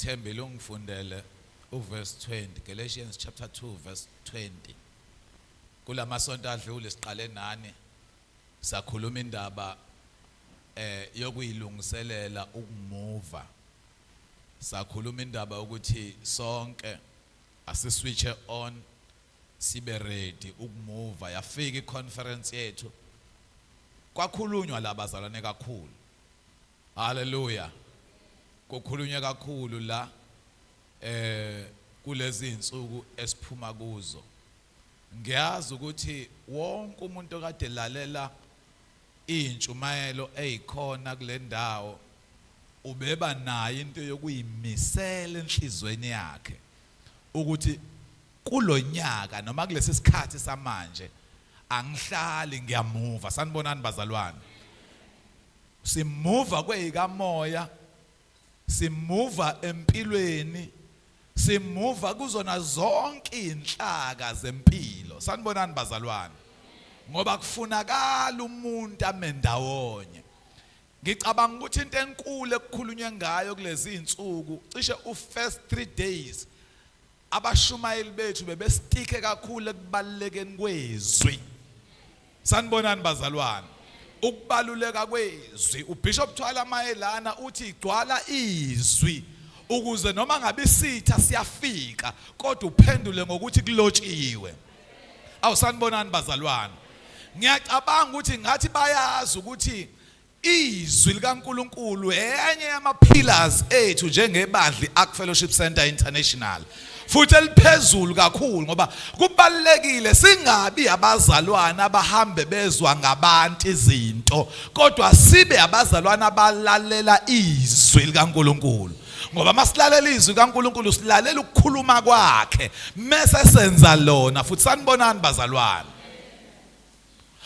Sithembile ungifundele uverse 20, Galatians chapter 2 verse 20. Kulamasonto adlule siqale nani sakhuluma indaba yokuyilungiselela ukumuva. Sakhuluma indaba ukuthi sonke asiswitche on sibe ready ukumuva. Yafika iconference yethu, kwakhulunywa la bazalwane kakhulu. Haleluya, kukhulunywe kakhulu la kulezi insuku esiphuma kuzo. Ngiyazi ukuthi wonke umuntu okade lalela intshumayelo eyikhona kule ndawo ubeba nayo into yokuyimisela enhlizweni yakhe ukuthi kulonyaka noma kulesi sikhathi samanje angihlali, ngiyamuva. Sanibonani bazalwane. Simuva kweyikamoya, simuva empilweni, simuva kuzona zonke inhlaka zempilo. Sanibonani bazalwane. Ngoba kufunakala umuntu ame ndawonye. Ngicabanga ukuthi into enkulu ekukhulunywe ngayo kulezi insuku, cishe u first 3 days, abashumayeli bethu bebestike kakhulu ekubalulekeni kwezwi. Sanibonani bazalwane. Ukubaluleka kwezwi. UBishop Thwala mayelana uthi igcwala izwi ukuze noma ngabe isitha siyafika kodwa uphendule ngokuthi kulotshiwe. Awusanibonani bazalwane. Ngiyacabanga ukuthi ngathi bayazi ukuthi izwi likaNkuluNkulu enye yama pillars ethu njengebandla iArk Fellowship Center International, futhi eliphezulu kakhulu, ngoba kubalekile singabi abazalwana abahambe bezwa ngabantu izinto, kodwa sibe abazalwana abalalela izwi likaNkuluNkulu. Ngoba masilalela izwi kaNkuluNkulu silalela ukukhuluma kwakhe mese senza lona futhi. Sanibonani bazalwane.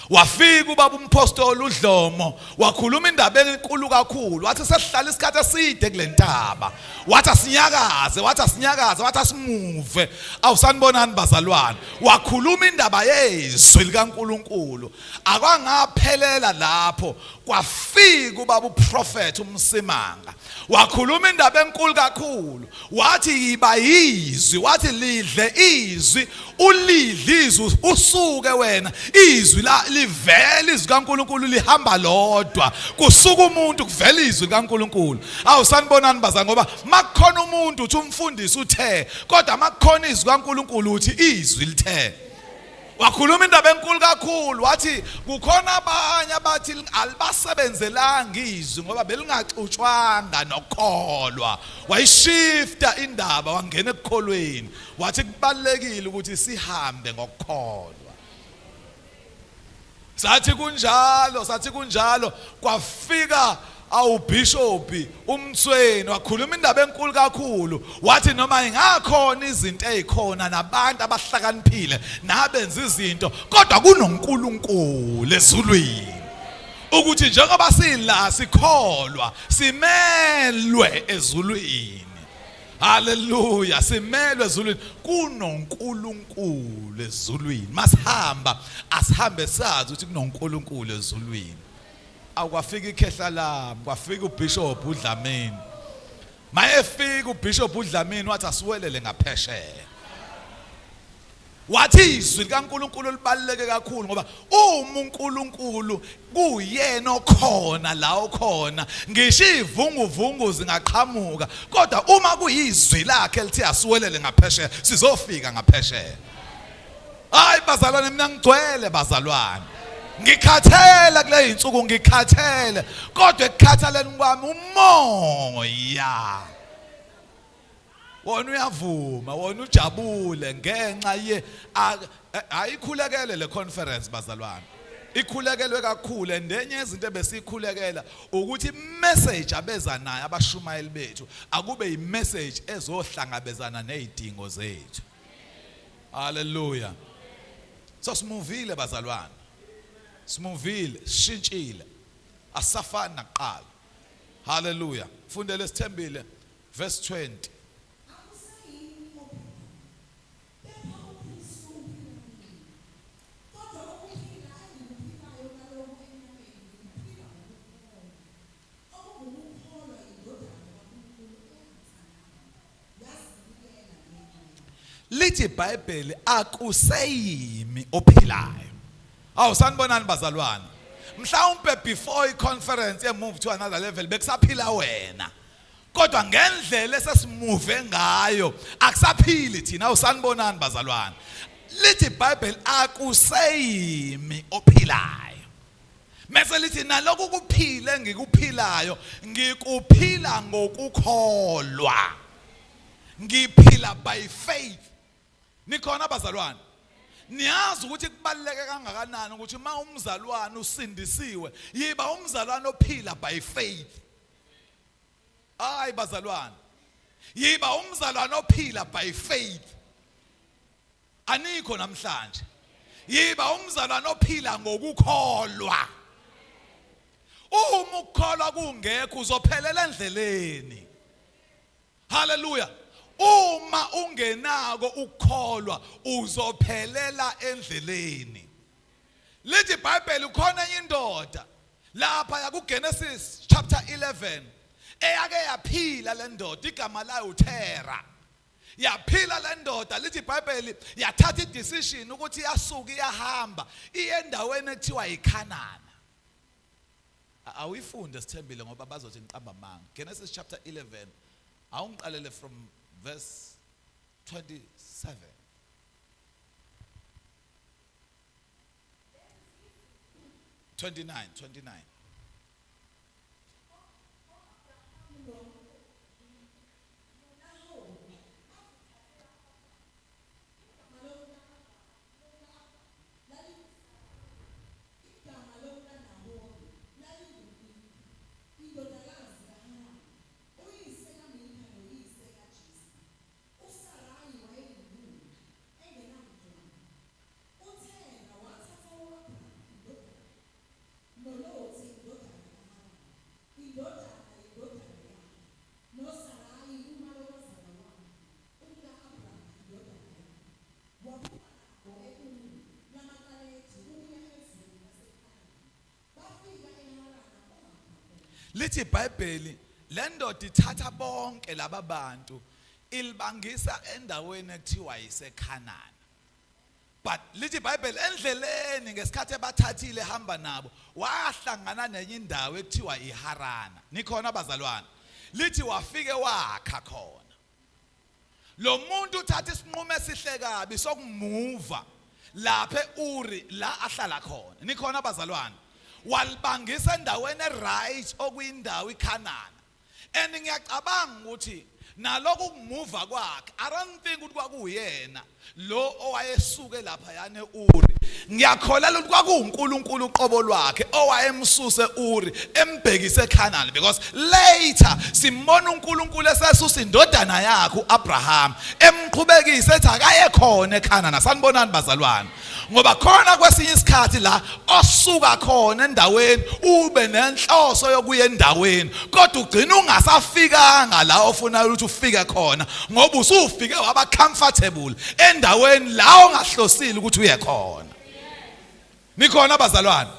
Wafika ubaba umpostoli uDlomo wakhuluma indaba enkulu kakhulu, wathi sesihlala isikhathi eside kule ntaba, wathi asinyakaze, wathi asinyakaze, wathi asimuve. Awusanibonani bazalwane. Wakhuluma indaba yezwi likaNkuluNkulu, akwangaphelela lapho. Kwafika ubaba uprofet uMsimanga wakhuluma indaba enkulu kakhulu, wathi yiba yizwi, wathi lidle izwi, ulidle izwi usuke wena, izwi la livela, izwi kaNkuluNkulu lihamba lodwa, kusuka umuntu kuvela izwi kaNkuluNkulu. Awusanibonani bazalwane. Ngoba makukhona umuntu uthi umfundisi uthe, kodwa makukhona izwi kaNkuluNkulu uthi izwi lithe. Wakhuluma indaba enkulu kakhulu, wathi kukhona abanye abathi alibasebenzelanga izwi ngoba belingaxutshwanga nokukholwa. Wayishifta indaba wangena ekukholweni, wathi kubalekile ukuthi sihambe ngokukholwa. Sathi kunjalo, sathi kunjalo. Kwafika awubhishobhi uMtsweni wakhuluma indaba enkulu kakhulu, wathi noma ingakhona izinto ezikhona nabantu abahlakaniphile nabenza izinto, kodwa kunoNkulunkulu ezulwini, ukuthi njengoba sila sikholwa simelwe ezulwini. Haleluya, simelwe ezulwini, kunoNkulunkulu ezulwini. Masihamba asihambe sazi ukuthi kunoNkulunkulu ezulwini. Akwafika ikhehla lami, kwafika uBishop uDlamini. Mayefika uBishop uDlamini wathi asiwelele ngaphesheya. Wathi izwi likaNkuluNkulu libaluleke kakhulu, ngoba uma uNkulunkulu kuyena okhona la okhona, ngisho ivunguvungu zingaqhamuka, kodwa uma kuyizwi lakhe elithi asiwelele ngaphesheya, sizofika ngaphesheya. Hayi bazalwane, mina ngigcwele bazalwane, ngikhathele kule insuku, ngikhathele, kodwa ekukhathaleni kwami umoya wona uyavuma, wona ujabule ngenxa ye ayikhulekele le conference bazalwane. Ikhulekelwe kakhulu, and enye izinto ebesikhulekela ukuthi message abeza nayo abashumayeli bethu akube imessage ezohlangabezana nezidingo zethu. Haleluya. So simuvile bazalwane, simuvile, sishintshile, asafani nakuqala. Haleluya. Fundele Sithembile verse 20. Akuseyimi ophilayo, kepha uKristu uphila kimi. Kodwa ukuphila engikuphilayo kalokhu enyameni ngikuphila ngokukholwa, okungukukholwa iNdodana kaNkulunkulu eyangithanda. Lithi iBhayibheli akuseyimi ophilayo. Awu sanibonani bazalwane. Mhlawumbe before i-conference ye-move to another level bekusaphila wena. Kodwa ngendlela esesimuve ngayo akusaphili thina. Awu sanibonani bazalwane. Lithi iBhayibheli akuseyimi ophilayo. Mese lithi naloku kuphila engikuphilayo ngikuphila ngokukholwa. Ngiphila by faith. Nikhona bazalwane? Niyazi ukuthi kubaluleke kangakanani ukuthi uma umzalwane usindisiwe, yiba umzalwane ophila by faith. Hayi bazalwane. Yiba umzalwane ophila by faith. Anikho namhlanje. Yiba umzalwane ophila ngokukholwa. Uma ukukholwa kungekho uzophelela endleleni. Haleluya. Uma ungenako ukukholwa uzophelela endleleni. Lithi iBhayibheli khona enye indoda lapha yakuGenesis chapter 11 eyake yaphila le ndoda igama layo uThera. Yaphila le ndoda lithi iBhayibheli yathatha idecision ukuthi iyasuka iyahamba iye endaweni ekuthiwa iKhanana. Awuyifunde sithembile ngoba bazothi ngiqamba amanga. Genesis chapter 11 awungiqalele from verse 27. 29 29 Igama lomkaNahori lalinguMilka, indodakazi kaHarani, uyise kaMilka noyise kaJiska. USarayi wayeyilula, engenamntwana. UThera wathatha u-Abrama indodana yakhe, noLothi indodana kaHarani, indodana yendodana yakhe, noSarayi umalokazana wakhe, umka-Abrama indodana yakhe, waphuma nabo e-Uri lamaKaledi ukuya ezweni laseKhanani. Bafika eHarana bakha khona. Lithi iBhayibheli le ndoda ithatha bonke laba bantu ilibangisa endaweni ekuthiwa yiseKhanani. But lithi iBhayibheli endleleni ngesikhathi ebathathile ehamba nabo wahlangana nenye indawo ekuthiwa iHarana. Nikhona bazalwane? Lithi wafike wakha khona. Lo muntu uthatha isinqumo esihle kabi sokumuva lapha eUri la ahlala khona. Nikhona bazalwane? Walibangisa endaweni eright okuyindawo iKhanana. And ngiyacabanga ukuthi naloku kumuva kwakhe I don't think ukuthi kwakuyena lo owayesuke lapha yana eUri. Ngiyakholelwa ukuthi kwakuwuNkulunkulu uqobo lwakhe owayemsuse eUri embhekise eKhanani because later simbona uNkulunkulu esesusa indodana yakhe uAbraham emqhubekise ethi akaye khona eKhanani. Sanibonani bazalwane. Ngoba khona kwesinye isikhathi la osuka khona endaweni ube nenhloso yokuya endaweni kodwa ugcina ungasafikanga la ofuna ukuthi ufike khona ngoba usufike waba comfortable endaweni la ongahlosile ukuthi uye khona. Nikhona bazalwane?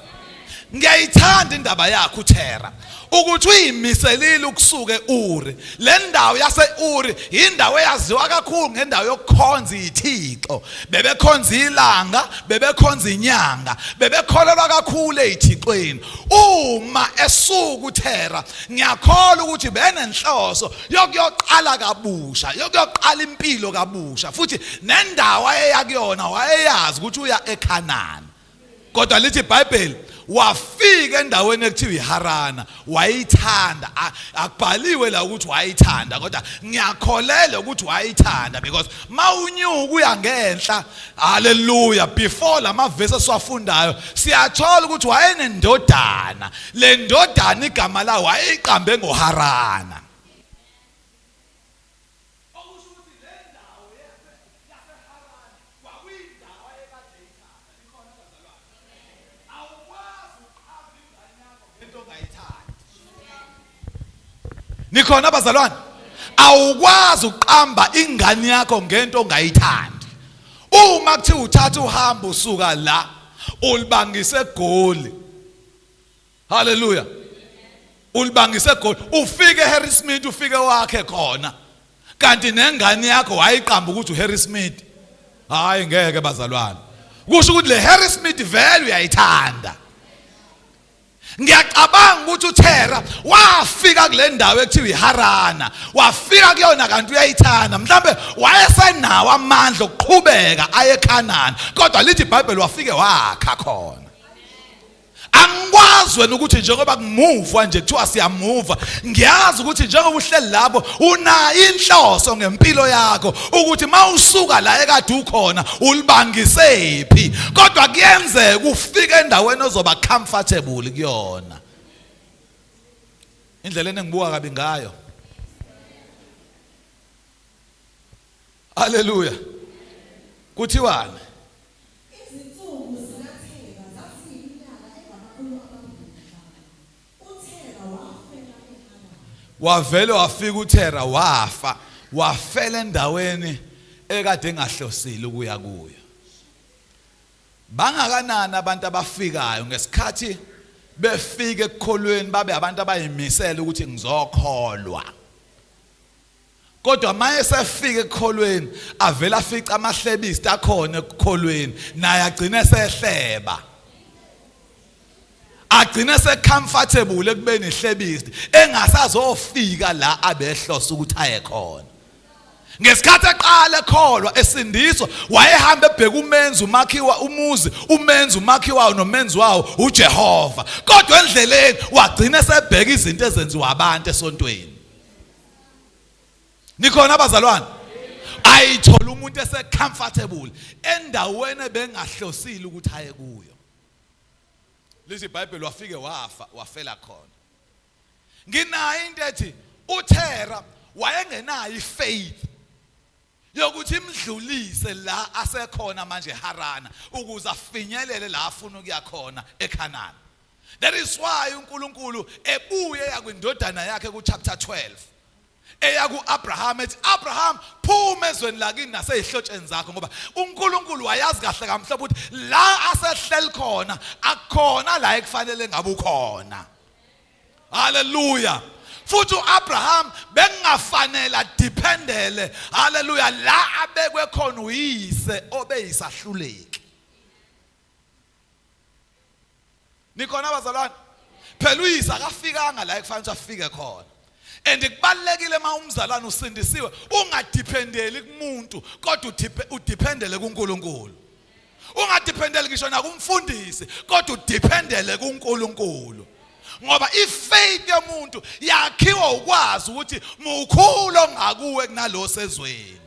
Ngiyayithanda indaba yakho uThera ukuthi uyimiselile ukusuka eUri. Le ndawo yaseUri indawo eyaziwa kakhulu ngendawo yokukhonza izithixo. Bebekhonza ilanga, bebekhonza inyanga, bebekholelwa kakhulu ezithixweni. Uma esuka uThera, ngiyakholwa ukuthi benenhloso yokuyoqala kabusha, yokuyoqala impilo kabusha futhi nendawo ayeya kuyona wayeyazi ukuthi uya eKhanani. Kodwa lithi iBhayibheli wafika endaweni ekuthiwa iHarana wayithanda. Akubhaliwe la ukuthi wayithanda kodwa ngiyakholela ukuthi wayithanda because mawunyuka uya ngenhla haleluya before lamavesi esiwafundayo siyathola ukuthi wayenendodana le ndodana igama layo wayeyiqambe ngoHarana. Okusho ukuthi le ndawo yaseHarani kwakuyindawo ayekade eyithanda. Nikhona bazalwane? Awukwazi ukuqamba ingane yakho ngento ongayithandi. Nikhona bazalwane? Awukwazi ukuqamba ingane yakho ngento ongayithandi. Uma kuthiwa uthatha uhambo usuka la ulibangise eGoli. Haleluya. Ulibangise eGoli, ufike eHarrismith ufike wakhe khona. Kanti nengane yakho wayiqamba ukuthi uHarry Smith. Hayi ngeke bazalwane. Kusho ukuthi le Harry Smith vele uyayithanda. Ngiyacabanga ukuthi uThera wafika kule ndawo ekuthiwa iHarana, wafika kuyona kanti uyayithanda. Mhlambe wayesenawo amandla okuqhubeka aye eKhanani, kodwa lithi iBhayibheli wafike wakha khona. Angikwazi wena ukuthi njengoba kumuvwa nje kuthiwa siyamuva, ngiyazi ukuthi njengoba uhleli lapho unayo inhloso ngempilo yakho ukuthi mawusuka la ekade ukhona ulibangisephi, kodwa kuyenzeka ufike endaweni ozoba comfortable kuyona. Indlela engibuka kabi ngayo. Haleluya. Kuthiwani? Izinsuku zikaThera zaziyiminyaka engamakhulu 25. UThera wafela eHarani. Wavele wafika uThera wafa, wafela endaweni ekade engahlosile ukuya kuyo. Bangakanani abantu abafikayo ngesikhathi befika ekukholweni babe abantu abayimisela ukuthi ngizokholwa. Kodwa maye sefika ekukholweni avela afica amahlebisi akhona ekukholweni naye agcine sehleba. Agcine secomfortable ekubeni ihlebisi engasazofika la abehlosa ukuthi aye khona. Ngesikhathi eqala ekholwa esindiswa wayehamba ebheka umenzi umakhiwa umuzi umenzi umakhiwayo nomenzi wawo uJehova, kodwa endleleni wagcina esebheka izinto ezenziwa abantu esontweni. Nikhona abazalwane? Ayithola umuntu ese comfortable endaweni ebengahlosile ukuthi aye kuyo. Lithi iBhayibheli wafike wafa, wafela khona. Nginayo into ethi uThera wayengenayo ifaith yokuthi imdlulise la asekhona manje eHarana ukuze afinyelele la afuna ukuya khona eKhanani. That is why uNkulunkulu ebuye yakwindodana yakhe ku chapter 12 eya kuAbraham ethi, Abraham, phuma ezweni lakini nasezihlotsheni zakho, ngoba uNkulunkulu wayazi kahle kamhlophe ukuthi la asehleli khona akukhona la ekufanele ngabe ukhona. Haleluya. Futhi uAbraham bengafanele adependele, haleluya, la abekwe khona uyise obeyisahluleki. Nikhona abazalwane? Phela uyise akafikanga la ekufanele ukuthi afike khona. And kubalekile uma umzalwane usindisiwe ungadependeli kumuntu kodwa udependele kuNkulunkulu. Ungadependeli ngisho nakumfundisi kodwa udependele kuNkulunkulu. Ngoba ifaith yomuntu yakhiwa ukwazi ukuthi mukhulu ongakuwe kunalo sezweni.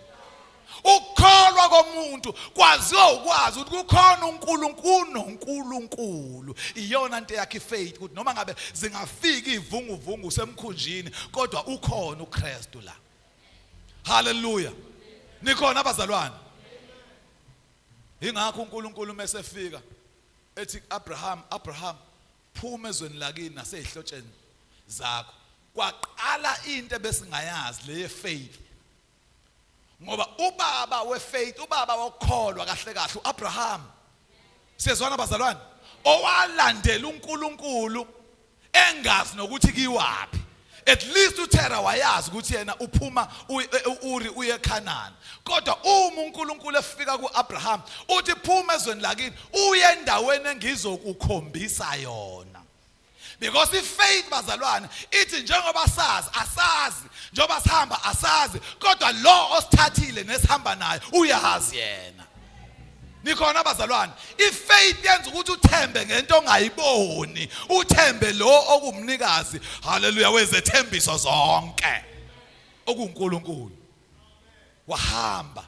Ukukholwa komuntu kwaziwa ukwazi ukuthi kukhona uNkulunkulu noNkulunkulu. Iyona nto yakhe ifaith ukuthi noma ngabe zingafika ivunguvungu semkhunjini kodwa ukhona uKristu la. Haleluya. Nikhona abazalwane? Ingakho uNkulunkulu mesefika ethi Abraham, Abraham, phuma ezweni lakini nasezihlotsheni zakho. Kwaqala into ebesingayazi le faith. Ngoba ubaba wefaith, ubaba wokukholwa kahle kahle uAbraham. Siyezwana bazalwane? Owalandela uNkulunkulu engazi nokuthi kiwaphi. At least uThera wayazi ukuthi yena uphuma uUri uye eKhanani. Kodwa uma uNkulunkulu efika kuAbraham uthi phuma ezweni lakini uye endaweni engizokukhombisa yona. Because ifaith bazalwane ithi njengoba sazi asazi, njengoba sihamba asazi, kodwa lo osithathile nesihamba naye uyazi yena. Nikhona bazalwane? Ifaith yenza ukuthi uthembe ngento ongayiboni, uthembe lo okumnikazi, haleluya, wezethembiso zonke okuNkulunkulu. Wahamba.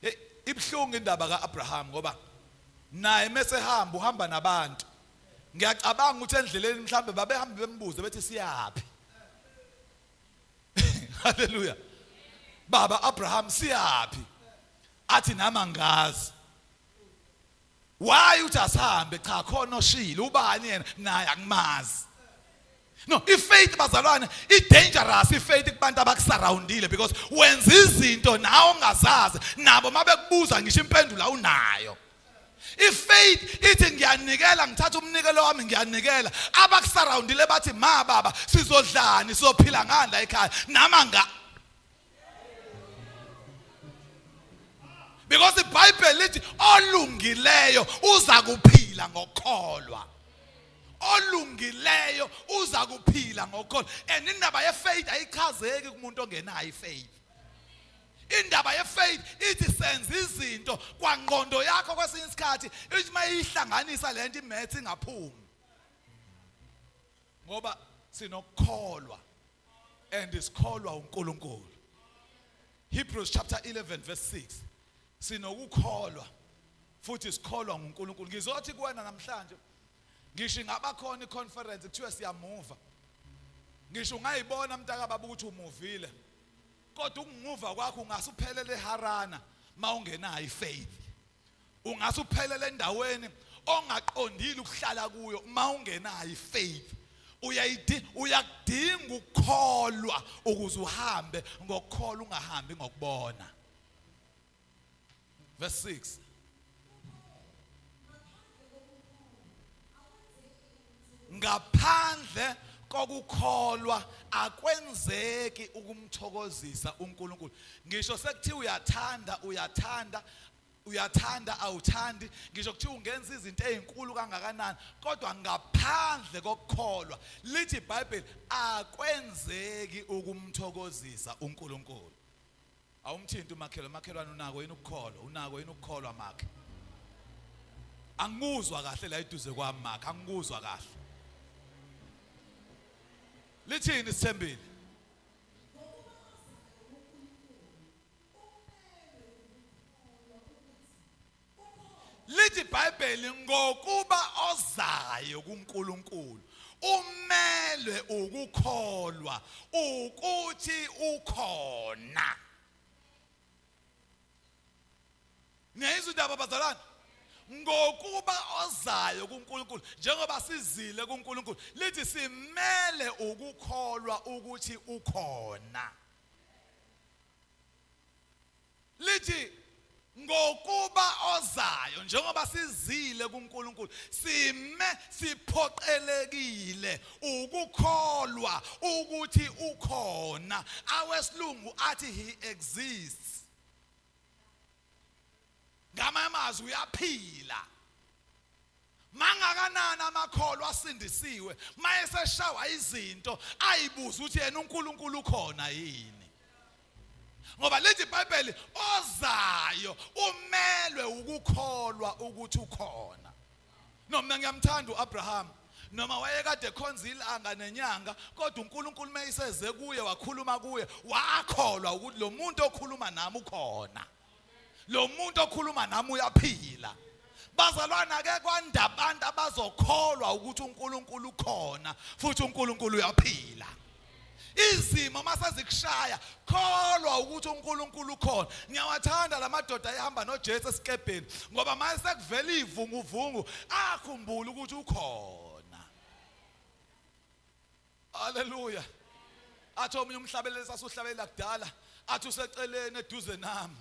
Hey, ibhlungu indaba kaAbraham ngoba naye mesehamba uhamba nabantu. Ngiyacabanga ukuthi endleleni mhlambe babehambe bembuze bethi siyaphi. Haleluya. Baba Abraham siyaphi? Athi nami angazi. Why uthi asihambe? Cha, khona oshilo. Ubani yena? Naye akumazi. No, ifaith bazalwane i-dangerous ifaith kubantu abakusurroundile, because wenza izinto nawe ongazazi, nabo mabekubuza ngisho impendulo awunayo. Ifaith ithi ngiyanikela, ngithatha umnikelo wami ngiyanikela. Abakusurroundile bathi ma baba sizodlani, sizophila ngani la ekhaya? Nama nga. Because iBhayibheli lithi olungileyo uza kuphila ngokukholwa. Olungileyo uza kuphila ngokukholwa. And indaba yefaith ayichazeki kumuntu ongenayo ifaith. Indaba yefaith ithi senza izinto kwangqondo yakho kwesinye isikhathi ithi mayihlanganisa lento imaths ingaphumi. Ngoba sinokukholwa and isikholwa uNkulunkulu. Hebrews chapter 11 verse 6. Sinokukholwa futhi sikholwa nguNkulunkulu. Ngizothi kuwena namhlanje ngisho ingaba khona iconference kuthiwe siyamuva. Ngisho ungayibona mntaka baba ukuthi umuvile. Kodwa ukumuva kwakho ungasuphelele eHarana mawungenayo ifaith. Ungase uphelele endaweni ongaqondile ukuhlala kuyo uma ungenayo ifaith. Uyayidi uyakudinga ukukholwa ukuze uhambe ngokukholwa ungahambi ngokubona. Verse 6. Ngaphandle kokukholwa akwenzeki ukumthokozisa uNkulunkulu. Ngisho sekuthiwa uyathanda uyathanda uyathanda awuthandi ngisho kuthiwa ungenza izinto ezinkulu kangakanani kodwa ngaphandle kokukholwa lithi iBhayibheli akwenzeki ukumthokozisa uNkulunkulu. Awumthinti umakhelwane, umakhelwane unako yini ukukholwa? Unako yini ukukholwa makhe? Angikuzwa kahle la eduze kwami makhe, angikuzwa kahle. Lithini sithembile? Lithi iBhayibheli ngokuba ozayo kuNkulunkulu umelwe ukukholwa ukuthi ukhona. Niyayizwa indaba bazalwane? Ngokuba ozayo kuNkulunkulu njengoba sizile kuNkulunkulu lithi simele ukukholwa ukuthi ukhona. Lithi ngokuba ozayo njengoba sizile kuNkulunkulu sime siphoqelekile ukukholwa ukuthi ukhona. Awesilungu athi he exists. Ngamanye amazwi uyaphila. Mangakanani amakholwa asindisiwe mayeseshawa izinto ayibuza ukuthi yena uNkulunkulu ukhona yini. Ngoba lithi iBhayibheli ozayo umelwe ukukholwa ukuthi ukhona. Noma ngiyamthanda uAbraham noma wayekade ekhonza ilanga nenyanga kodwa uNkulunkulu mayiseze kuye wakhuluma kuye wakholwa ukuthi lo muntu okhuluma nami ukhona. Lo muntu okhuluma nami uyaphila. Bazalwana ke kwanda abantu abazokholwa ukuthi uNkulunkulu ukhona futhi uNkulunkulu uyaphila. Izimo masezikushaya kholwa ukuthi uNkulunkulu ukhona. Ngiyawathanda lamadoda ayehamba noJesu esikebheni ngoba mase sekuvela ivunguvungu akhumbula ukuthi ukhona. Haleluya. Athi omunye umhlabeleli sasuhlabelela kudala athi useceleni eduze nami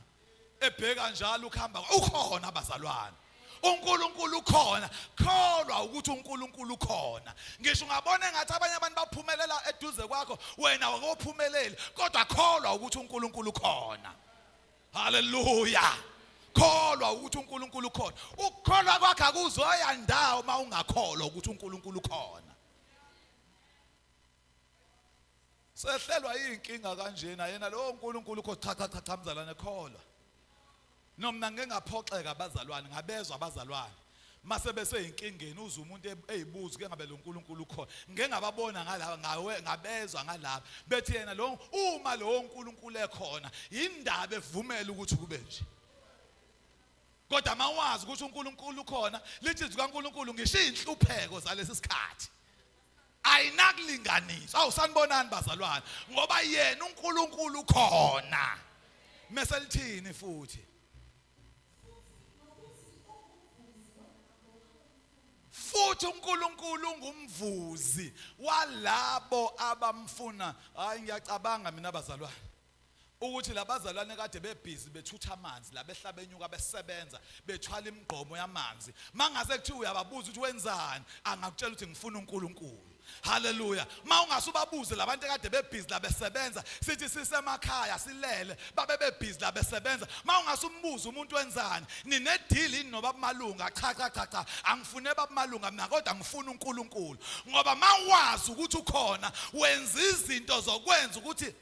ebheka njalo ukuhamba ukhona bazalwane. uNkulunkulu ukhona kholwa ukuthi uNkulunkulu ukhona ngisho ungabona engathi abanye abantu baphumelela eduze kwakho wena wakophumeleli kodwa kholwa ukuthi uNkulunkulu ukhona. Haleluya kholwa ukuthi uNkulunkulu ukhona. Ukukholwa kwakho akuzoya ndawo uma ungakholwa ukuthi uNkulunkulu ukhona. Sehlelwa inkinga kanjena yena lowo uNkulunkulu ukho cha cha cha cha mzalwane kholwa. Noma ngeke ngaphoxeka abazalwane ngabezwa abazalwane mase bese inkingeni uze umuntu eyibuza ke ngabe lo uNkulunkulu ukhona ngeke ngababona ngalaba ngawe ngabezwa ngalaba bethi yena lo uma lo uNkulunkulu ekhona indaba evumela ukuthi kube nje. Kodwa mawazi ukuthi uNkulunkulu ukhona lithi izwi kaNkulunkulu ngisho inhlupheko zalesi sikhathi ayinakulinganiswa. Awu sanibonani bazalwane ngoba yena uNkulunkulu ukhona. Mese lithini futhi? Futhi uNkulunkulu ungumvuzi walabo abamfuna. Hayi ngiyacabanga mina bazalwane ukuthi labazalwane kade bebhizi bethutha amanzi la behla benyuka besebenza bethwala imigqomo yamanzi mangase kuthiwa uyababuza ukuthi wenzani angakutshela ukuthi ngifuna uNkulunkulu. Haleluya. Mawungasubabuze labantu ekade bebhizi la besebenza, sithi sisemakhaya silele, babe bebhizi la besebenza. Mawungasumbuza umuntu wenzani, nine deal yini nobaba Malunga? Cha cha cha cha, angifune baba Malunga mina kodwa ngifuna uNkulunkulu. Ngoba mawazi ukuthi ukhona, wenza izinto zokwenza ukuthi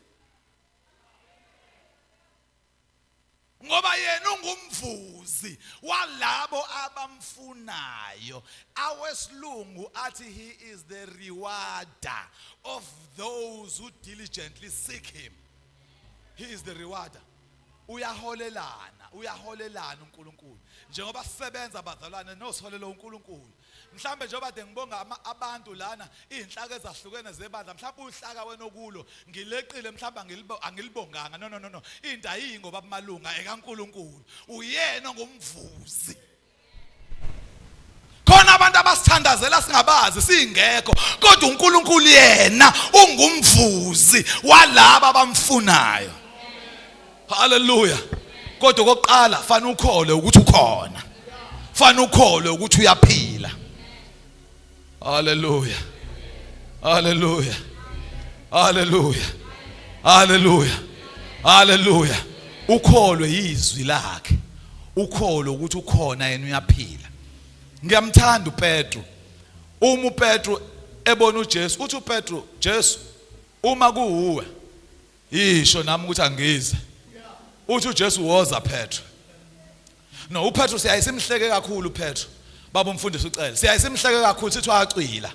ngoba yena ungumvuzi walabo abamfunayo. Awesilungu athi he is the rewarder of those who diligently seek him. He is the rewarder. Uyaholelana, uyaholelana uNkulunkulu. Njengoba sisebenza bazalwane, nosiholelo uNkulunkulu. Mhlambe njengoba de ngibonga abantu lana izinhlaka ezahlukene zebandla, mhlambe uhlaka wena okulo ngileqile, mhlambe angilibonganga. No no no no, into ayiyi ngoba kumalunga ekaNkulunkulu, uyena ngomvuzi. Khona abantu abasithandazela singabazi singekho, kodwa uNkulunkulu yena ungumvuzi walaba abamfunayo. Haleluya. Kodwa okokuqala fanele ukholwe ukuthi ukhona, fanele ukholwe ukuthi uyaphila. Haleluya, haleluya, haleluya, haleluya, haleluya. Ukholwe yizwi lakhe, ukholwe ukuthi ukhona yena uyaphila. Ngiyamthanda uPetru. Uma uPetru ebona uJesu, uthi uPetru, Jesu, uma kuwuwe Yisho nami ukuthi angize. Uthi uJesu woza Petro. No, uPetro siyaye simhleke kakhulu uPetro. Baba umfundisi ucele. Siyaye simhleke kakhulu sithi wacwila.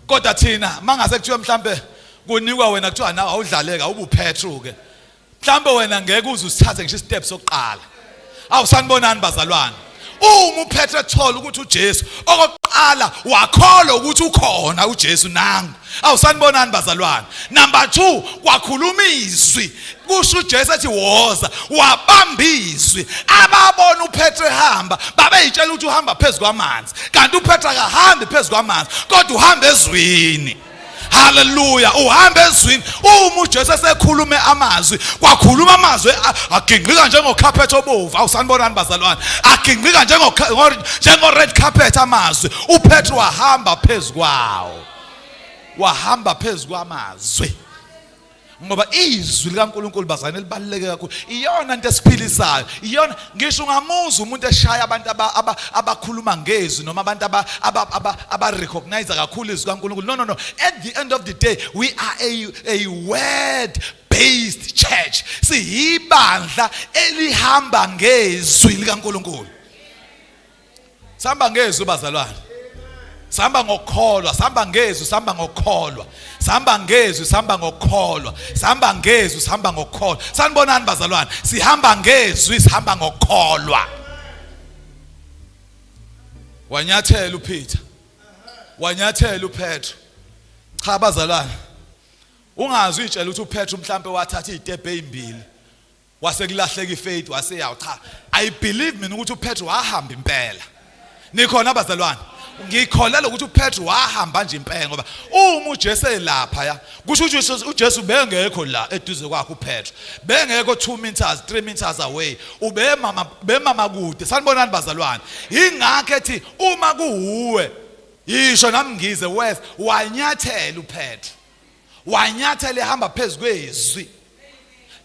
Kodwa thina mangase kuthiwe mhlambe kunikwa wena kuthiwa nawe awudlaleka ubuPetro ke. Mhlambe wena ngeke uze usithathe ngisho istep sokuqala. Awu sanibonani bazalwane. Uma uPetro ethola ukuthi uJesu okokuqala wakholwa ukuthi ukhona uJesu nangu. Awu sanibonani bazalwane. Number 2 kwakhuluma izwi kusho uJesu ethi woza, wabamba izwi. Ababona uPetro ehamba babeyitshela ukuthi uhamba phezu kwamanzi, kanti uPetro akahambi phezu kwamanzi kodwa uhamba ezwini. Haleluya, uhamba ezwini. Uma uJesu esekhulume amazwi, kwakhuluma amazwi agingqika njengocarpet obovu. Awusanibonani bazalwane, agingqika njengo red carpet amazwi. UPetru wahamba phezu kwawo, wahamba phezu kwamazwi, ngoba izwi likaNkuluNkulu bazalwane libaluleke kakhulu. Iyona into esiphilisayo, iyona. Ngisho ungamuza umuntu eshaya abantu abakhuluma ngezwi noma abantu aba recognize kakhulu izwi kaNkuluNkulu. No no no, at the end of the day we are a word based church. Siyibandla elihamba ngezwi likaNkuluNkulu. Sihamba ngezwi bazalwane, sihamba ngokukholwa, sihamba ngezwi, sihamba ngokukholwa, sihamba ngezwi, sihamba ngokukholwa, sihamba ngezwi, sihamba ngokukholwa. Sanibonani bazalwane, sihamba ngezwi, sihamba ngokukholwa. Wanyathela uPeter, wanyathela uPetro. Cha bazalwane, ungazi uyitshela ukuthi uPetro mhlambe wathatha izitebhe ezimbili wase kulahleka ifaith wase yaw. Cha, I believe mina ukuthi uPetro wahamba impela. Nikhona abazalwane? Ngikholela ukuthi uPetro wahamba nje impela, ngoba uma uJesu elapha ya kusho ukuthi uJesu bengekho la eduze kwakhe, uPetro bengekho 2 meters 3 meters away, ubemama bemama kude. Sanibonani bazalwane. Ingakho ethi uma kuwuwe yisho nami ngize. Wes wanyathela uPetro, wanyathela ehamba phezu kwezwi.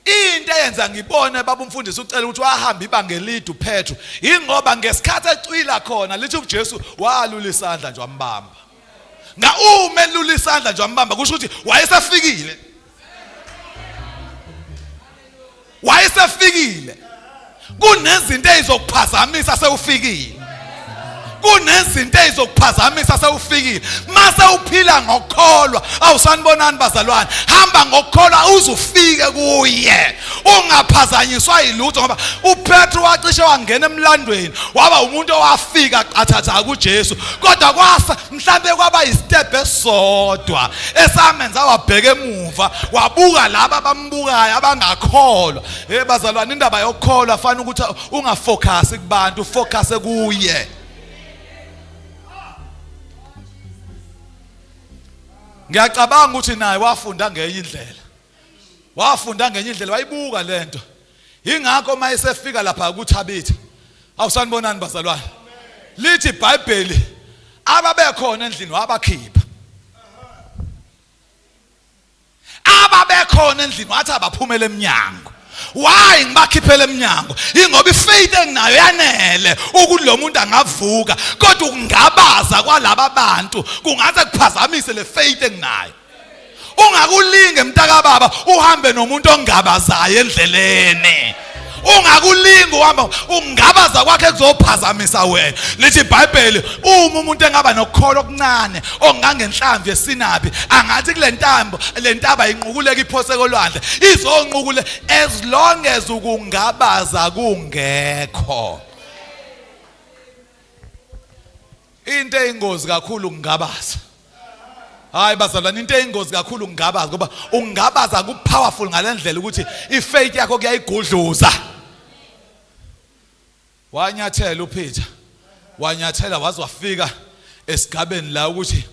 Into eyenza ngibone baba umfundisi ucela ukuthi wahamba ibanga elide uPetro, ingoba ngesikhathi ecwila khona lithi uJesu walula isandla nje wambamba. Nga uma elula isandla nje wambamba, kusho ukuthi wayesefikile, wayesefikile. Kunezinto ezizokuphazamisa sewufikile, kunezinto ezizokuphazamisa sewufikile. Mase uphila ngokukholwa. Awusanibonani bazalwane, hamba ngokukholwa uze ufike kuye, ungaphazanyiswa yilutho. Ngoba uPetru wacishe wangena emlandweni waba umuntu owafika qathatha kuJesu, kodwa kwasa mhlambe kwaba istep esodwa esamenza wabheka emuva wabuka laba abambukayo abangakholwa. Hey bazalwane, indaba yokukholwa fana ukuthi ungafocus kubantu, ufocus kuye. Ngiyacabanga ukuthi naye wafunda ngenye indlela, wafunda ngenye indlela, wayibuka lento. Ingakho uma esefika lapha kuThabitha, awusanibonani bazalwane, lithi iBhayibheli ababekhona endlini wabakhipha. Ababekhona endlini wathi abaphumele emnyango. Why ngibakhiphele emnyango? Ingoba ifaith enginayo yanele ukuthi lo muntu angavuka, kodwa ukungabaza kwalaba bantu kungaze kuphazamise le faith enginayo. Ungakulinge mntakababa uhambe nomuntu ongabazayo endleleni. Ungakulingi uhamba ungabaza kwakhe kuzophazamisa wena. Lithi iBhayibheli uma umuntu engaba nokukholwa okuncane ongangenhlamvu yesinabi angathi kule ntambo le ntaba inqukuleka iphose kolwandle izonqukule as long as ukungabaza kungekho. Into eyingozi kakhulu ukungabaza. Hayi bazalwane, into eyingozi kakhulu ukungabaza, ngoba ukungabaza ku powerful ngalendlela ukuthi ifaith yakho kuyayigudluza. Wanyathela uPeter, wanyathela waze wafika esigabeni la ukuthi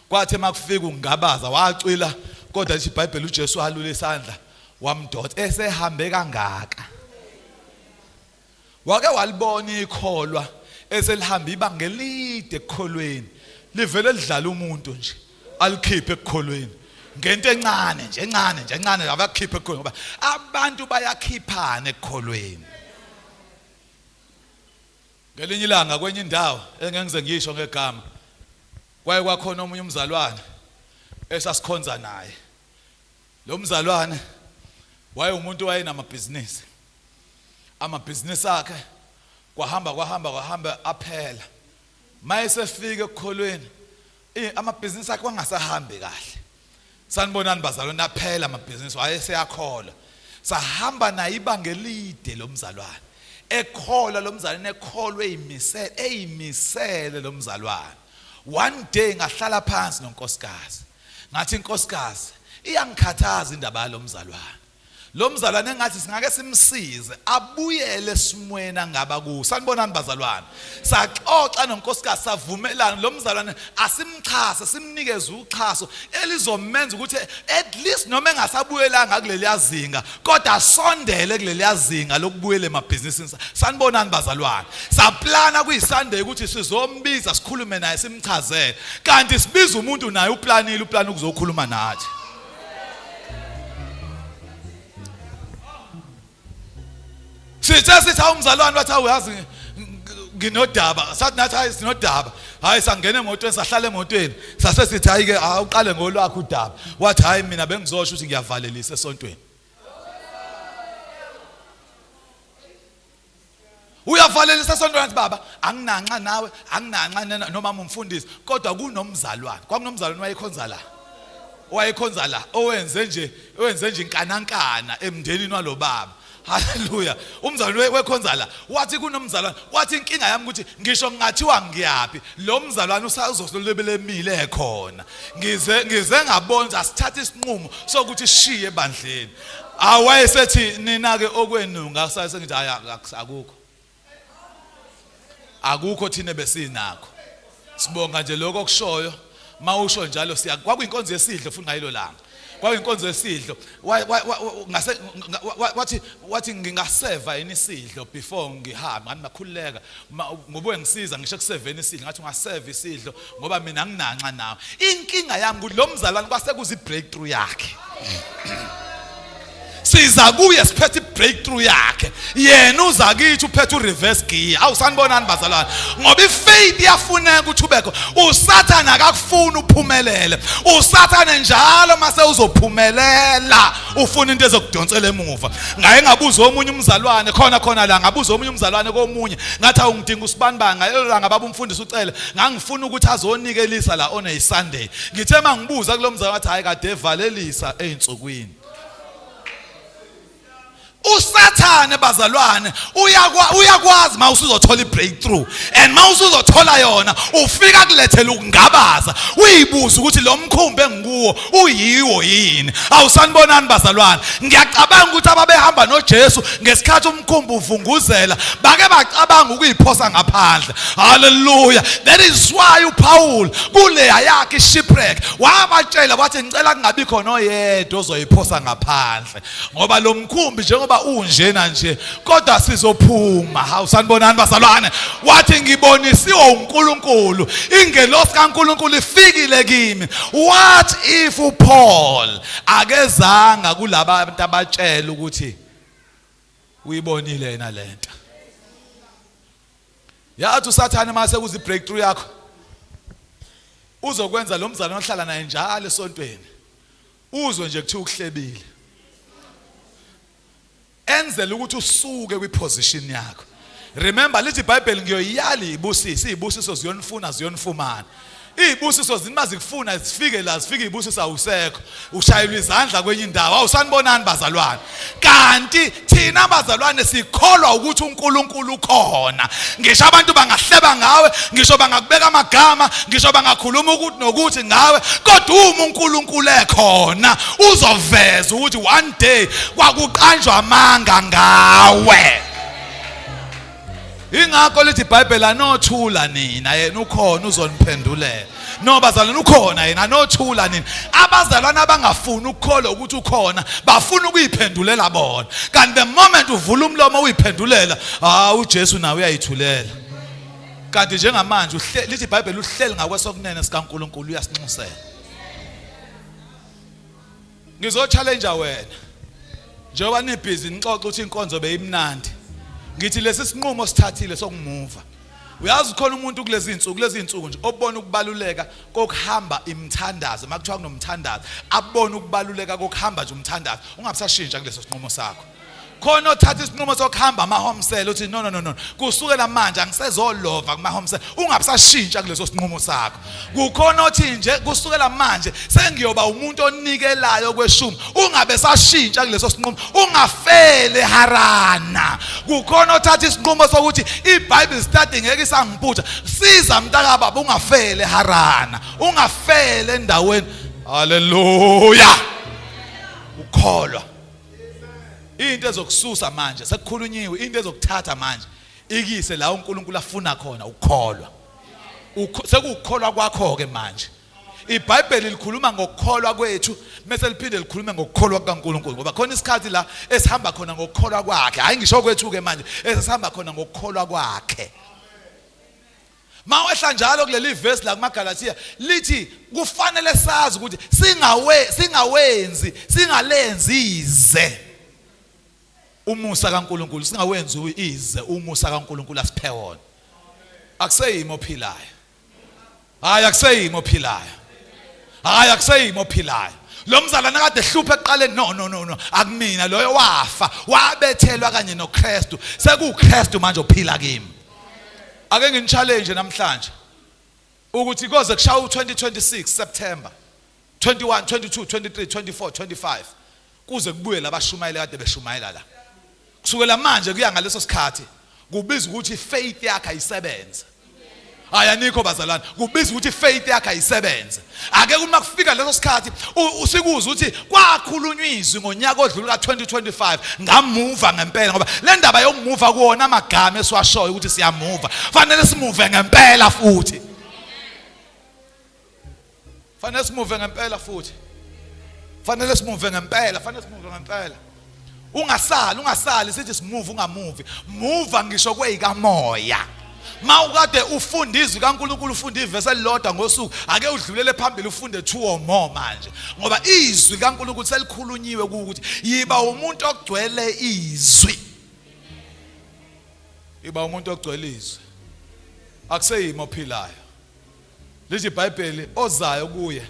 kwathi makufika ukungabaza wacwila, kodwa lithi iBhayibheli uJesu walula isandla wamdonsa esehambe kangaka. Wake walibona ikholwa eselihamba ibanga elide ekukholweni, livele lidlala umuntu nje alikhiphe ekukholweni ngento encane nje, encane nje, encane, abakhiphe ekukholweni, ngoba abantu bayakhiphana ekukholweni. Ngelinye ilanga kwenye indawo engengize ngisho ngegama, kwaye kwakhona omunye umzalwane esasikhonza naye. Lo mzalwane wayewumuntu owayenamabhizinisi, amabhizinisi akhe kwahamba kwahamba kwahamba aphela. Mayesefika ekukholweni, amabhizinisi akhe wangasahambi kahle. Sanibonani bazalwane, aphela amabhizinisi, wayeseyakholwa. Sahamba naye ibanga elide lo mzalwane, ekholwa lo mzalwane, ekholwe eyimisele, eyimisele lo mzalwane. One day ngahlala phansi nonkosikazi, ngathi inkosikazi iyangikhathaza indaba yalomzalwane. Lo mzalwane engathi singake simsize abuyele esimweni angaba kuso. Sanibonani bazalwane. Saxoxa nonkosikazi savumelana lo mzalwane asimxhase, simnikeze uxhaso elizomenza ukuthi at least noma engasabuyelanga kuleliya zinga kodwa asondele kuleliya zinga lokubuyela emabhizinisini. Sanibonani bazalwane. Saplana kuyiSunday ukuthi sizombiza sikhulume naye simchazele. Kanti sibiza umuntu naye uplanile, uplana ukuzokhuluma nathi. Sithe sithi awumzalwane wathi awuyazi nginodaba, sathi nathi hayi sinodaba, hayi sangena emotweni sahlala emotweni, sase sithi hayi ke awuqale ngolwakho udaba. Wathi hayi mina bengizosho ukuthi ngiyavalelisa esontweni. Uyavalelisa esontweni, athi baba anginanxa nawe, anginanxa noma umfundisi, kodwa kunomzalwane, kwakunomzalwane wayekhonza la, wayekhonza la, owenze nje, owenze nje inkanankana emndenini walobaba. Haleluya. Umzalwane wekhonza la wathi kunomzalwane, wathi inkinga yami ukuthi ngisho ngingathiwa ngiyaphi, lo mzalwane usazosolebelemile khona. Ngize ngabona asithathe isinqumo sokuthi shiye ebandleni. Awayesethi nina ke okwenu, ngakusale sengithi hayi akukho. Akukho thina besinakho. Sibonga nje lokho okushoyo. Mawusho njalo siya kwakuyinkonzo yesidlo futhi ngayilo langa. Kwakuyinkonzo yesidlo. Ngase wathi ngingaseva yini isidlo before ngihambe, ngathi makhululeka ngoba uyangisiza ngisho ekuseveni isidlo, ngathi ungaseva isidlo ngoba mina nginanxa nawe. Inkinga yami ukuthi lo mzalwane kwase kuze breakthrough yakhe. Siza kuye siphethe i-breakthrough yakhe, yena uza kithi uphethe u-reverse gear. Awu sanibonani bazalwane, ngoba i-faith iyafuneka ukuthi ubekho. USathane akakufuni uphumelele. USathane njalo mase uzophumelela ufuna into ezokudonsela emuva. Ngaye ngabuza omunye umzalwane khona khona la, ngabuza omunye umzalwane komunye, ngathi awungidinga usibanibani ngalelo langa baba umfundisi ucele, ngangifuna ukuthi azonikelisa la on a Sunday. Ngithe mangibuza kulo mzalwane wathi hayi kade evalelisa ezinsukwini. USathane bazalwane uyakwazi mawusuzothola i-breakthrough, and mawusuzothola yona ufika kulethela ukungabaza, uyibuza ukuthi lo mkhumbi engikuwo uyiwo yini. Awusanibonani bazalwane, ngiyacabanga ukuthi ababehamba noJesu ngesikhathi umkhumbi uvunguzela bake bacabanga ukuyiphosa ngaphandle. Hallelujah. That is why uPaul kuleya yakhe shipwreck wabatshela wathi ngicela kungabi khona oyedwa ozoyiphosa ngaphandle, ngoba lo mkhumbi njengoba njengoba unjena nje kodwa sizophuma. Hawu, sanibonani bazalwane. Wathi ngibonisiwe uNkulunkulu, ingelosi kaNkulunkulu ifikile kimi. What if uPaul akezanga kulaba abantu abatshela ukuthi uyibonile yena lento? Yathi uSathane mase kuze breakthrough yakho uzokwenza lo mzalwane ohlala naye njalo esontweni uzwe nje kuthiwa ukuhlebile, enzela ukuthi usuke kwiposition yakho. Remember, lithi iBhayibheli, ngiyoyala ibusisi, izibusiso ziyonifuna, ziyonifumana. Izibusiso zinima zikufuna, zifike la, zifike izibusiso, awusekho, ushayelwa izandla kwenye indawo. Awusanibonani bazalwane? Kanti thina bazalwane sikholwa ukuthi uNkulunkulu ukhona. Ngisho abantu bangahleba ngawe, ngisho bangakubeka amagama, ngisho bangakhuluma ukuthi nokuthi ngawe, kodwa uma uNkulunkulu ekhona uzoveza ukuthi one day kwakuqanjwa amanga ngawe. Ingakho lithi iBhayibheli, anothula nina, yena ukhona uzoniphendulela. No bazalwane, ukhona yena, anothula nina. Abazalwane abangafuni ukukholwa ukuthi ukhona bafuna ukuyiphendulela bona, kanti the moment uvula umlomo uyiphendulela, ah, uJesu nawe uyayithulela. Kanti njengamanje lithi iBhayibheli uhleli ngakwesokunene sikaNkulunkulu, uyasinxusela. Ngizo-challenge wena njengoba nibhizi nixoxa ukuthi inkonzo beyimnandi, ngithi lesi sinqumo sithathile sokumuva. Uyazi khona umuntu kulezi insuku, kulezi insuku nje, obona ukubaluleka kokuhamba imithandazo, makuthiwa kunomthandazo abona ukubaluleka kokuhamba nje umthandazo, ungabusashintsha kuleso sinqumo sakho. Khona othatha isinqumo sokuhamba ama-home cell, uthi no, no, no, no, kusukela manje angisezolova kuma-home cell, ungabusashintsha kuleso sinqumo sakho. Kukhona othi nje kusukela manje sengiyoba umuntu onikelayo kweshumi, ungabe sashintsha kuleso sinqumo, ungafele harana. Kukhona othatha isinqumo sokuthi iBible study ngeke isangiputha. Siza mntakababa, ungafele harana, ungafele endaweni. Haleluya! Ukholwa into ezokususa manje, sekukhulunyiwe, into ezokuthatha manje ikise la uNkulunkulu afuna khona, ukukholwa. Sekuwukholwa kwakho ke manje. IBhayibheli likhuluma ngokukholwa kwethu bese liphinde likhulume ngokukholwa kukaNkulunkulu, ngoba khona isikhathi la esihamba khona ngokukholwa kwakhe, hayi ngisho kwethu ke manje, esihamba khona ngokukholwa kwakhe. Mawehla njalo kuleli verse la kumaGalathiya, lithi kufanele sazi ukuthi singawe singawenzi singalenzi ize umusa kaNkulunkulu, singawenzi ize umusa kaNkulunkulu asiphe wona. Akuseyimi ophilayo, hayi, akuseyimi ophilayo, hayi, akuseyimi ophilayo. Lo mzalwane kade ehlupha ekuqaleni, no, no, no, no, akumina loyo, wafa wabethelwa kanye noKristu, sekuwuKristu manje ophila kimi. Ake ngini-challenge namhlanje ukuthi koze kushaya u2026 September 21, 22, 23, 24, 25, kuze kubuye labashumayela kade beshumayela la, kusukela manje kuya ngaleso sikhathi kubiza ukuthi faith yakhe ayisebenze. Hayi, anikho bazalwane, kubiza ukuthi faith yakhe ayisebenze. Ake uma kufika leso sikhathi usikuze ukuthi kwakhulunywa izwi ngonyaka odlula ka-2025, ngamuva ngempela, ngoba le ndaba yokumuva kuwona amagama esiwashoyo ukuthi siyamuva, fanele simuve ngempela futhi, fanele simuve ngempela futhi, fanele simuve ngempela, fanele simuve ngempela. Ungasali, ungasali sithi simuve ungamuvi, muva ngisho kweyikamoya. Mawukade ufunda izwi kaNkulunkulu, ufunda ivesi elilodwa ngosuku, ake udlulele phambili ufunde two or more manje, ngoba izwi kaNkulunkulu selikhulunyiwe ukuthi yiba umuntu ogcwele izwi, iba umuntu ogcwele izwi. Akuseyimi ophilayo. Lithi iBhayibheli, ozayo kuye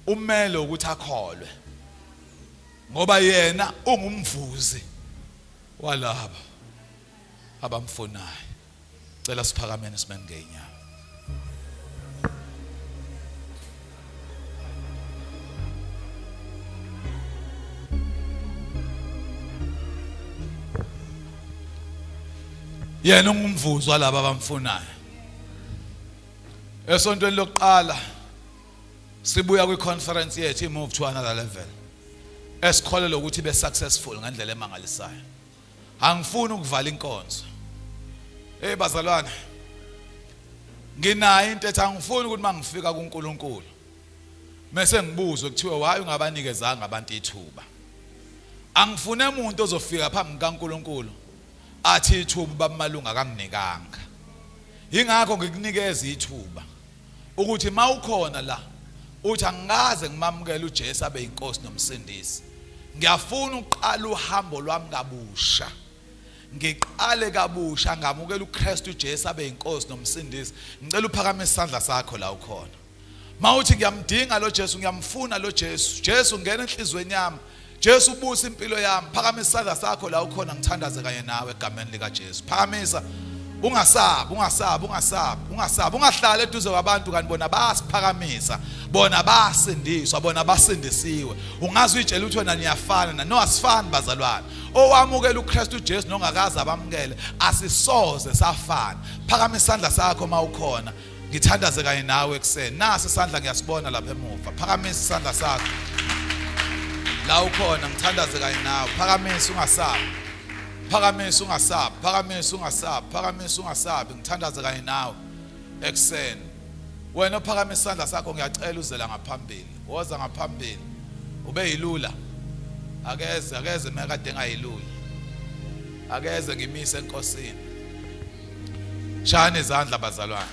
umele ukuthi akholwe, ngoba yena ungumvuzi walabo abamfunayo. Cela siphakameni simeni ngeenyawo. Yena ungumvuzi walabo abamfunayo. Esontweni lokuqala sibuya kwi-conference yethu i-Move to Another Level, esikholelwa ukuthi ibe successful ngendlela emangalisayo, angifuni ukuvala inkonzo. Hey bazalwane, nginayo into ethi angifuni ukuthi mangifika kuNkulunkulu mase ngibuzwe kuthiwe why ungabanikezanga abantu ithuba. Angifune umuntu ozofika phambi kaNkuluNkulu athi ithuba bamalunga akanginikanga. Ingakho ngikunikeza ithuba ukuthi mawukhona la uthi angikaze ngimamukele uJesu abe inkosi nomsindisi. Ngiyafuna ukuqala uhambo lwami kabusha. Ngiqale kabusha ngamukela uKristu Jesu abe inkosi nomsindisi. Ngicela uphakamise isandla sakho la ukhona. Mawuthi ngiyamdinga lo Jesu, ngiyamfuna lo Jesu. Jesu ngena enhlizweni yami. Jesu ubusa impilo yami. Phakamisa isandla sakho la ukhona ngithandaze kanye nawe egameni lika Jesu. Phakamisa. Ungasabi, ungasabi, ungasabi, ungasabi. Ungahlali eduze kwabantu kanti bona bayasiphakamisa. Bona bayasindiswa, bona basindisiwe. Ungaze uyitshele ukuthi wena niyafana na. No asifani bazalwane. Owamukela uKristu Jesu nongakaze abamukele asisoze safana. Phakamisa isandla sakho mawukhona. Ngithandaze kanye nawe ekuseni. Nasi isandla ngiyasibona lapha emuva. Phakamisa isandla sakho. La ukhona ngithandaze kanye nawe. Phakamisa ungasabi. Phakamisa ungasabi. Phakamisa ungasabi. Phakamisa ungasabi. Ngithandaze kanye nawe ekuseni. Wena ophakamisa isandla sakho ngiyacela uzela ngaphambili. Woza ngaphambili. Ube yilula. Akeze akeze mekade engayiluli. Akeze ngimise enkosini. Shayani izandla bazalwane.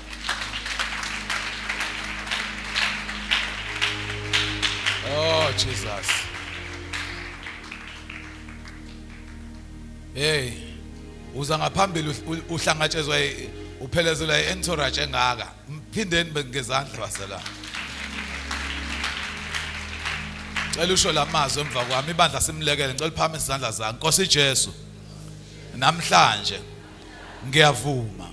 Oh Jesus. Hey, uza ngaphambili uhlangatshezwa uphelezelwa i-entourage engaka. Mphindeni ngezandla bazalwane. Cela usho lamazwi emva kwami ibandla simlekele ngicela uphakamise izandla zakho. Nkosi Jesu. Namhlanje ngiyavuma.